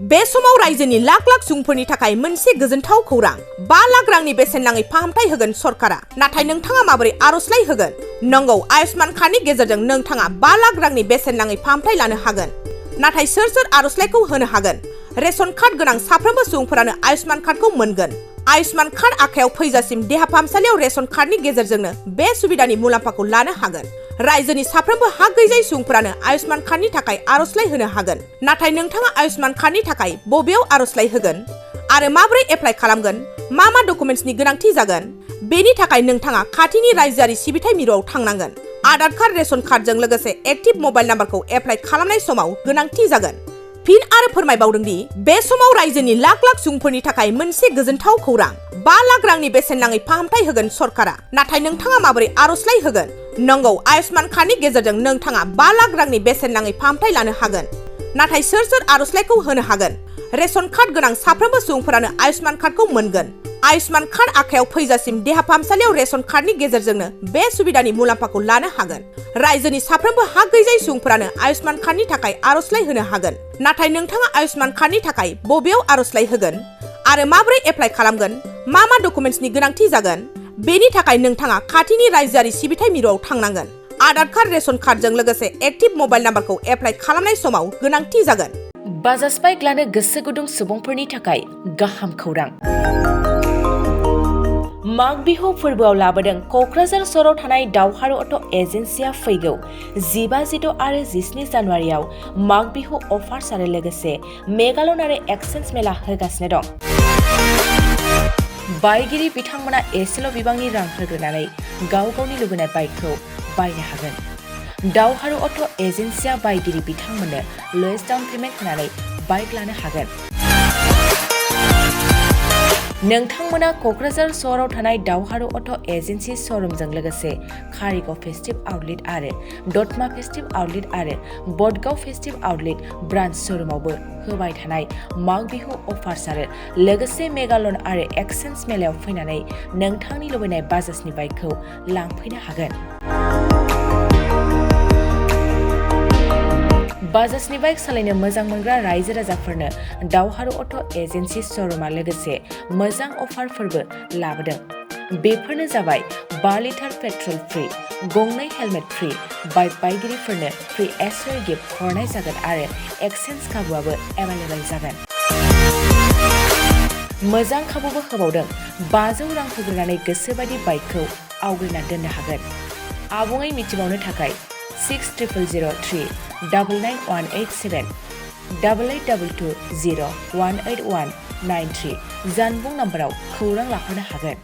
बे समाव रायजोनि लाख लाख सुबुंफोरनि थाखाय मोनसे गोजोनथाव खौरां 5 लाख रांनि बेसेन नाङै फाहामथाय होगोन सरकारा। नाथाय नोंथाङा माबोरै आर'जलाइ होगोन? नंगौ, आयुष्मान कार्डनि गेजेरजों नोंथाङा 5 लाख रांनि बेसेन नाङै फाहामथाय लानो हागोन। नाथाय सोर आर'जलाइखौ होनो हागोन? रेशन कार्ड गोनां साफ्रोमबो सुबुंफोरानो आयुष्मान कार्डखौ मोनगोन। आयुष्मान कार्ड आखायाव फैजासिम देहा फाहामसालियाव रेशन कार्डनि गेजेरजोंनो बे सुबिदानि मुलाम्फाखौ लानो हागोन। रायजोनि साफ्रोमबो हा गैजायै सुबुंफोरानो आयुष्मान कार्डनि थाखाय आर'जलाइ होनो हागोन। नाथाय नोंथाङा आयुष्मान कार्डनि थाखाय बबेयाव आर'जलाइ होगोन आरो माबोरै एप्लाइ खालामगोन? मा डकुमेन्ट्सनि गोनांथि जागोन? बेनि थाखाय नोंथाङा खाथिनि रायजोआरि सिबिथाय मिरुआव थांनांगोन। आधार कार्ड, रेशन कार्डजों लोगोसे एक्टिभ मबाइल नाम्बारखौ एप्लाइ खालामनाय समाव गोनांथि जागोन। फिन आरो फोरमायबावदों दि बे समाव रायजोनि लाख लाख सुबुंफोरनि थाखाय मोनसे गोजोनथाव खौरां 5 लाख रांनि बेसेन नाङै फाहामथाय होगोन सरकारा। नाथाय नोंथाङा माबोरै आर'जलाइ होगोन? नंगौ, आयुष्मान कार्डनि गेजेरजों नोंथाङा 5 लाख रांनि बेसेन नाङै फाहामथाय लानो हागोन। नाथाय सोर आर'जलाइखौ होनो हागोन? रेशन कार्ड गोनां साफ्रोमबो सुबुंफोरानो आयुष्मान कार्डखौ मोनगोन। आयुष्मान कार्ड आखायाव फैजासिम देहा फाहामसालियाव रेशन कार्डनि गेजेरजोंनो बे सुबिदानि मुलाम्फाखौ लानो हागोन। रायजोनि साफ्रोमबो हा गैजायै सुबुंफोरानो आयुष्मान कार्डनि थाखाय आर'जलाइ होनो हागोन। नाथाय नोंथाङा आयुष्मान कार्डनि थाखाय बबेयाव आर'जलाइ होगोन आरो माबोरै एप्लाइ खालामगोन? मा डकुमेन्ट्सनि गोनांथि जागोन? बेनि थाखाय नोंथाङा खाथिनि रायजोआरि सिबिथाय मिरुआव थांनांगोन। आधार कार्ड, रेशन कार्डजों लोगोसे एक्टिभ मबाइल नाम्बारखौ एप्लाइ खालामनाय समाव गोनांथि जागोन। बाजाज बाइक लानो गोसो गुदुं सुबुंफोरनि थाखाय गाहाम खौरां। माग बिहु फोरबोआव लाबोदों क'क्राझार सहराव थानाय दावहारु अट' एजेन्सिया फैगौ 15, 16 आरो 17 जानुवारियाव माग बिहु अफार्स आरो लोगोसे मेगालन आरो एक्सचेन्ज मेला होगासिनो दं। बायगिरि बिथांमोना एसेल' बिबांनि रां होग्रोनानै गावनि लुबैनाय बाइकखौ बायनो हागोन। दावहारु अट' एजेन्सिया बायगिरि बिथांमोननो लवेस्ट डाउन पेमेन्ट होनानै बाइक लानो हागोन। नोंथांमोना क'क्राझार सहराव थानाय दावहारु अट' एजेन्सि श'रुमजों लोगोसे कारिगाव फेस्टिभ आउटलेट आरो दतमा फेस्टिभ आउटलेट आरो बडगाव फेस्टिभ आउटलेट ब्रान्च श'रुमावबो होबाय थानाय माग बिहु अफार्स आरो लोगोसे मेगालन आरो एक्सचेन्ज मेलायाव फैनानै नोंथांनि लुबैनाय बाजाजनि बाइकखौ लांफैनो हागोन। बाजाजनि बाइक सालायनो मोजां मोनग्रा रायजो राजाफोरनो दावहारु अट' एजेन्सि श'रुमा लोगोसे मोजां अफारफोरबो लाबोदों। बेफोरनो जाबाय 5 लिटार पेट्रल फ्रि, गंनै हेलमेट फ्रि, बाइक बायगिरिफोरनो फ्रि एसेसरी गिफ्ट हरनाय जागोन आरो एक्सचेन्ज खाबुआबो एभेलेबेल जागोन। मोजां खाबुबो होबावदों। 500 रां होग्रोनानै गोसोबायदि बाइकखौ आवग्रिना दोननो हागोन। आबुङै मिथिबावनो थाखाय 6003 99187 8822 01819 93 जानबुं नाम्बाराव खौरां लाहरनो हागोन।